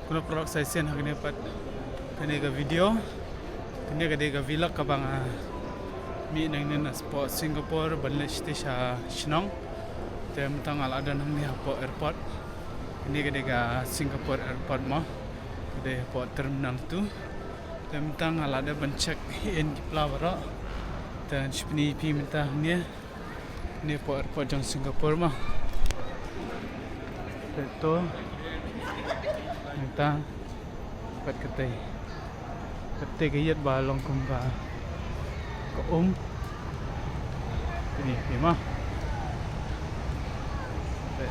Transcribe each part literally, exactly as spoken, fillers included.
Kuno paralok, sa shisien ha kane pat kane ka video. Kane ka dei ka vlog kaba nga mih nangne na spot Singapore ban leit shatei sha shnong. Te mynta nga la don hangne hapoh airport. Kane ka dei ka Singapore airport mo. Ka dei hapoh terminal two. Te mynta nga la dep ban check in ki pla baroh. Te ngan sa pyni ïa phi mynta hangne. Kane hapoh airport jong Singapore mo. Te to mynta pat katei. Katei ka ïit ba long kum ka, ka um. Kane, kane mo. Te,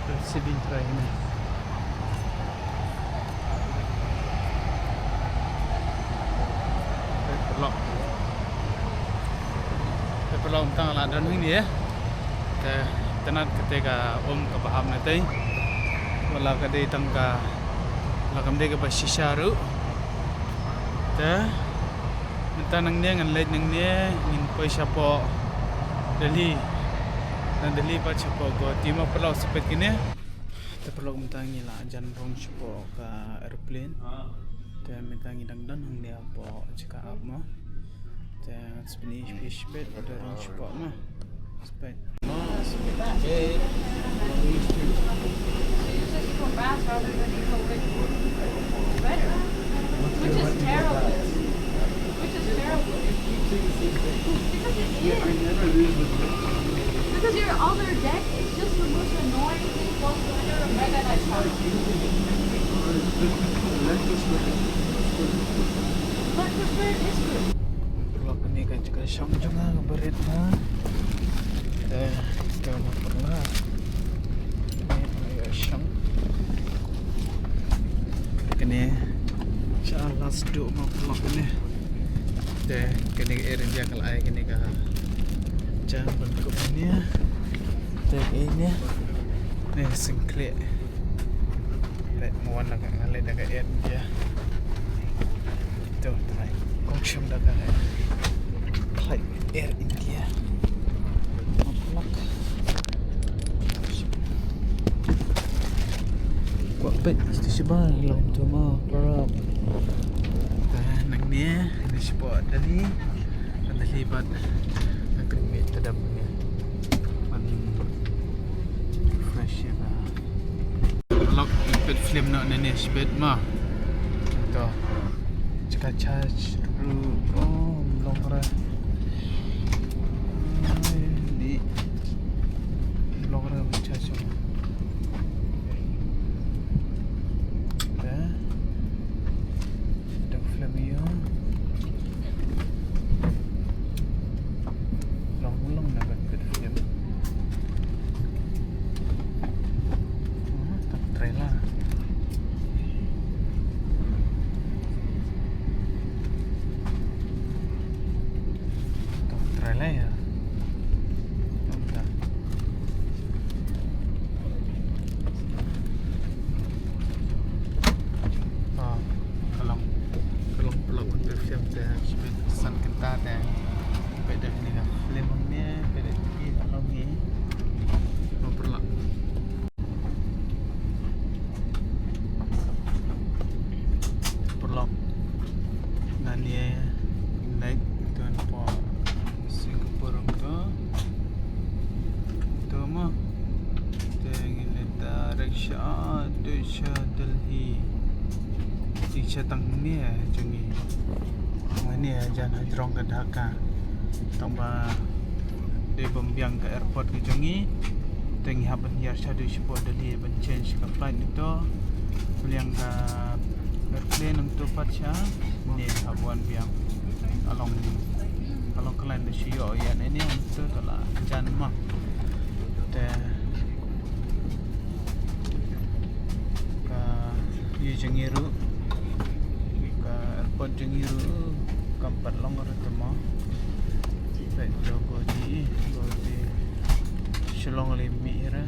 te sibin trai ne. Te paralok. Te paralok, mynta nga la don hangne. Te, te nat kata ka um kaba hap na tei. Wat la ka dei tang ka, la kam dei kaba shisha ruh. Te mynta nangne ngan leit nangne, ngin poi shapoh Delhi. Na Delhi pat shapoh Guwahati mo paralok, sa peit kine. Te paralok, mynta ngi la jan rung shapoh ka aeroplane. Te mynta ngi dang don hangne hapoh jaka ap mo. Te ngan sa pyni ïa phi shipet, da rung shapoh mo. Shipet. Mo, shipet. Which is terrible. Which is terrible. Because it is. Because your other deck is just the most annoying thing whatsoever. Mega nice house. Electric is good. Paralok, kane ka jaka shong jong nga kaba rit ma. Te ka mo paralok. Kane ka ïa shong. Kane sha last duh mo paralok kane. Te kane ka Air India ka la ai kane ka jaka ban kup kane. Te kane ne sngewkhleh. Peit mo, wan da ka, nga leit da ka Air India. To, trai. Kong shim da ka flight Air India. Matlak. Kwah peit shisha ba long to mo paralok. Te nangne ngi shapoh Delhi. Delhi pat. Ngan kynmaw te dap ne. Ban fresh ïa ka. Paralok, peit film noh nangne shibit ma. To. Jaka charge ruh, oh, long re. Ai, ni. Long re charge. Te. Dang film ïa. Long, long na ban peit film. Hmm, tang trailer. Tang trailer ïa. Tang ta. Ah, ka long, ka long paralok ban peit film te, shibit san kynta te. Peit da kane ka film hangne, peit da kane ka long hangne. Mo paralok. Paralok. Ngan ïa leit to hapoh Singapore to. To mo. Te ngin leit direct sha, direct sha Delhi. Te sha tang ne jong ngi. Ngan ïa jan ha jrong ka Dhaka. Tang ba dei bym biang ka airport ka jong ngi. Te ngi hap ban hiar shaduh shapoh Delhi ban change ka flight nito. Pyrshang ka airplane nangto pat sha ne hap wan biang. Along, along ka line da shu ïoh ïa ne ne nangto, to la jan ma. Te ka ïa jong ngi ruh, ka airport jong ngi ruh kam pat long ruh te mo. Peit to Guwahati, Guwahati. Shillong lei mih re.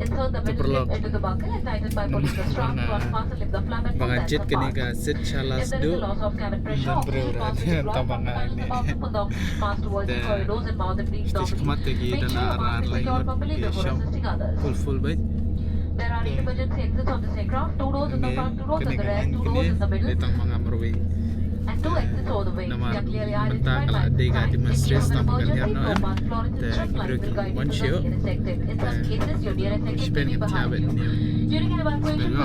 Insert the middle lip into the buckle and tighten by pulling the strap to unfasten if the flap at all. Ba nga jied kane ka seat sha la sdang. Ym don briew ruh, tang ba nga ne. Te sha khmat te ki don ar lai ngut, ki shong full full beit. There are emergency exits on this aircraft, two doors in the front, two doors in the rear, two doors in the middle. Namar mynta ka la dei ka demonstration, tang ba kan hiar noh em. Te ki briew ki wan shuh. Te shu peit, ngin thiah beit ne em. Shu peit, nga.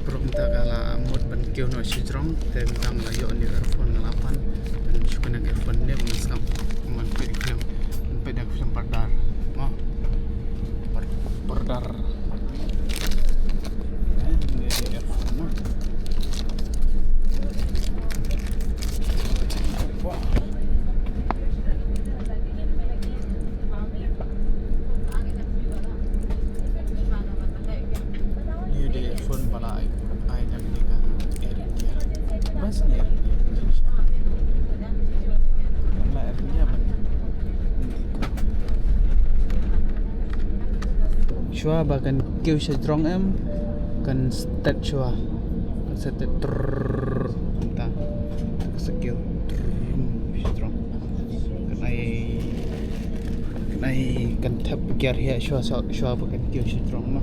Paralok, mynta ka la mut ban kiew noh shajrong. Te mynta nga la ïoh new earphone, nga la pan. Shu connect earphone ne em, nga sngap. Ban peit film. Ban peit da ka film Pardar. Mo. Par-, Pardar. Eh, ni dia earphone mo. Wah. Ni dei phone ba la ai, ai na kane ka Air India. Bus ni Air India. Ba la Air India ban. Shuwa ba kan kiew shajrong em, kan start shuwa. Kan start trrrr. Mynta. Kan sa kiew trrrr shajrong. Kan ai Kan ai, kan thep gear hi shuwa, shuwa, shuwa ba kan kiew shajrong mo.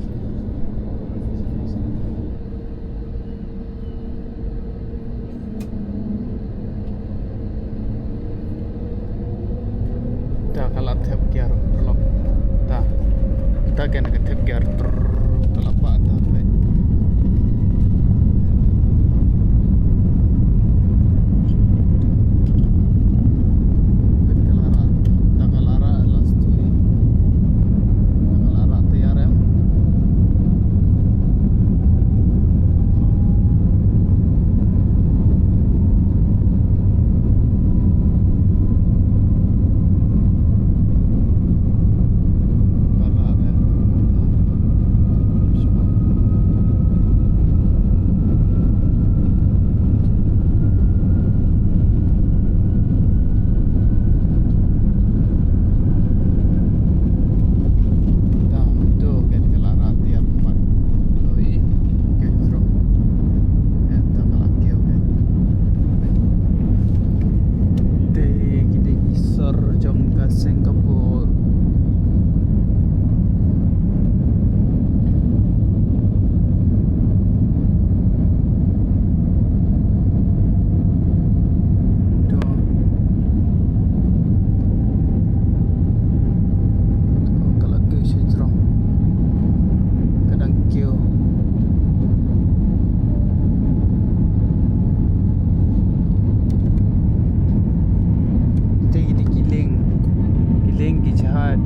Ta ka la thep gear, paralok. Ta. Ta kane ka thep gear. Trrr, ka la pah ta. Te ki dei ki sor jong ka Singapore. To. To, ka la kiew shajrong. Ka dang kiew. Te ki dei ki lieng, ki lieng ki jahaj.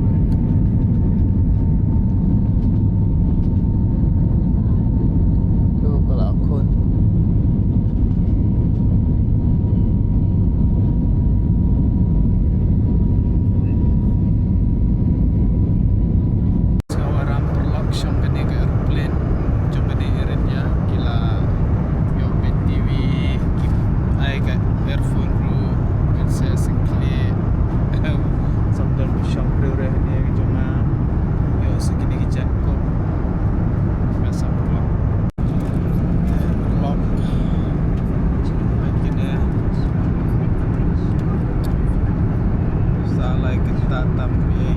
To ka la khun. Sngewbha ram paralok, shong kane ka aeroplane jong kane Air India, ki la ïoh beit T V, ki ai ka earphone ruh, kan sa sngewkhlieh. Sam don ba shong briew re hangne ka jong nga. Ïoh sa kine ki jaiñ kup. Ka sam paralok. Paralok. Peit kine. Sa lai kynta tam phi.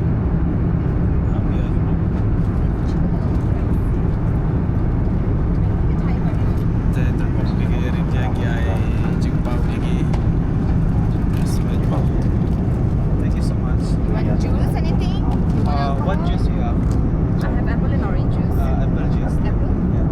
Am ïa. Te, te, phi ki ri te ki ai jingpau ïa ki. Thank you so much. You want juice, anything? Uh, what juice you have? I have apple and orange juice. Uh, apple juice. Apple? Yeah.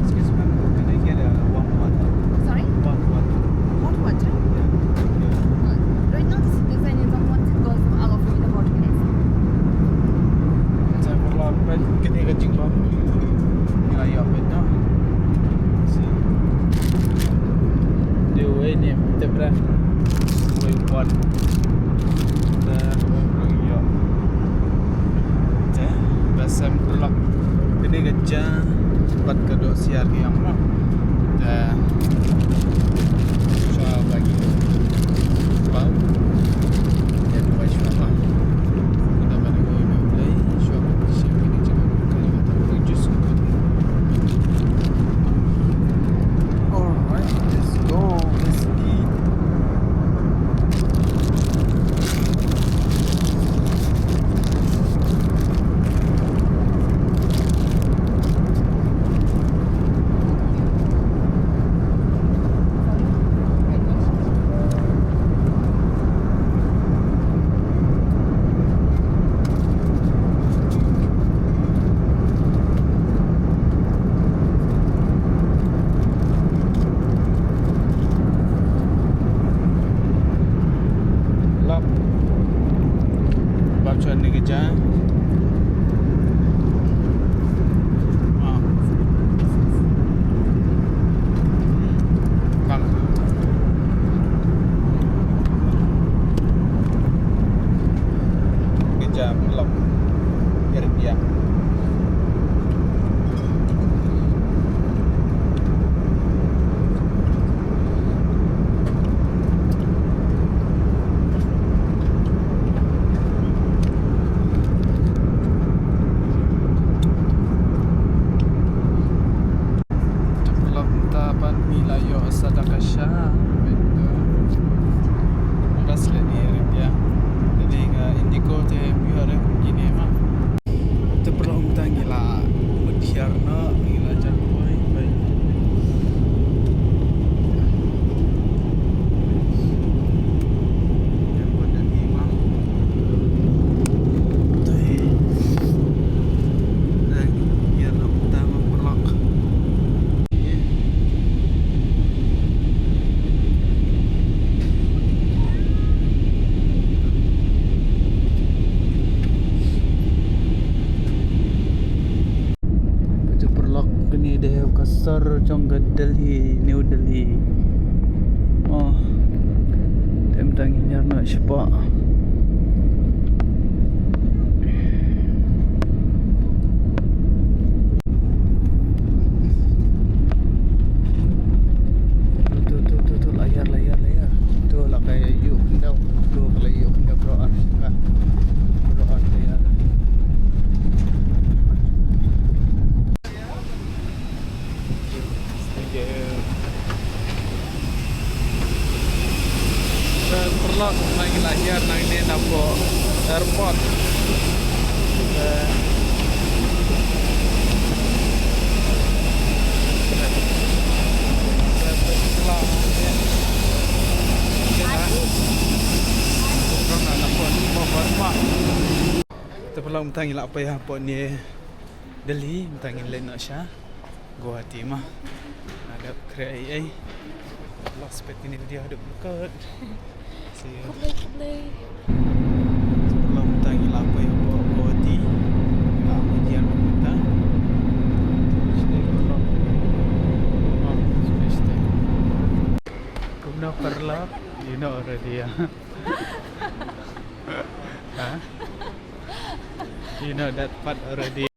Excuse me, can I get a warm water? Sorry? Warm water. Hot water? Yeah. Right now, this is the design is on what it goes out of the hot water. Sa paralok, peit kane ka jingbam. Ja, pat ka doh siar ki ïa mo. Te shuwa ba ki pau. Ïa duwai shuwa ba. Kita ba na ko email play. Shuwa ba ki share ki ni jingkhuslai ba ta ko jus. Alright, let's go. Let's eat. Lap. Bam chuan ni ka ja. Ah. Bang. Ka ja lap. Biar dia. Te paralok mynta pat ngi la ïoh sa da ka sha. Mynta bas leh ni rit ïa. Dei ka Indigo te ym ïoh re kine ma. Te paralok mynta ngi la mut hiar noh, ngi la jan poi, poi. Jan poi da ngi ma. Te. Te hiar noh mynta ma paralok. Ka jong paralok kane dei ka sor jong ka Delhi, New Delhi. Oh. Te mynta ngin ïar noh shapoh. Tu, tu, tu, tu, tu, la ïar, la ïar, la ïar. Tu, la ka ïoh khyndew. Tu, ka la ïoh khyndew, bro, ar ka. Bro, ar ka ïar. Thank you. Eh, paralok, ngi la hiar nangne napoh airport. Eh. Te paralok, mynta ngi la poi hapoh New Delhi, mynta ngin leit noh sha Guwahati ma. Nga dep khreh ei ei. Last pet ini video haduh berikut. See you. Khublei, khublei. Paralok, mynta ngi la poi hapoh Guwahati. Ngi la poi jian mynta. Stay paralok. Oh, stay, stay. Kumno paralok? You know already, yeah. Huh? You know that part already.